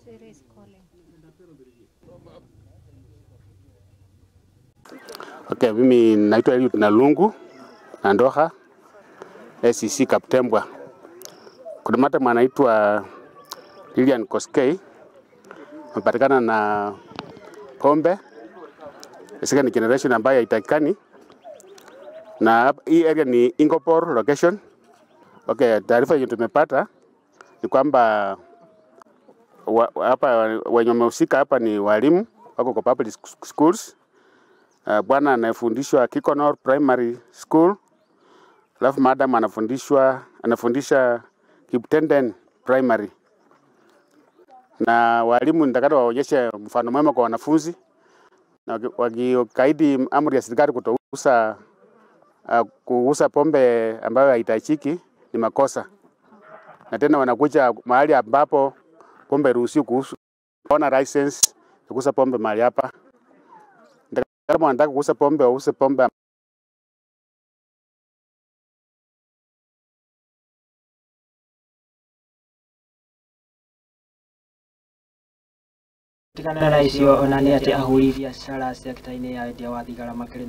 Siri is calling. Okay, mimi naitwa Eliud Nalungu Nandoha, SCC Kaptembwa. Kuna mata anaitwa Lilian Koskei amepatikana na pombe second generation ambayo haitakikani, na hii area ni Ingopor location. Okay, taarifa yenye tumepata ni kwamba hapa wenye wamehusika hapa ni walimu wako kwa public schools. Bwana anafundishwa Kikonor Primary School, alafu madam anafundisha Kiptenden Primary. Na walimu nitakao waonyeshe mfano mwema kwa wanafunzi, na wakikaidi amri ya serikali kutouza kuuza pombe ambayo haitachiki ni makosa. Na tena wanakuja mahali ambapo pombe ruhusiwi kuuza, wana license kuuza pombe mahali hapa. Kama wanataka kuuza pombe wauze pombe. Tigana na icio ona nĩ atĩ ahũri biacara sekta-inĩ ya wendia wa thigara makĩrĩ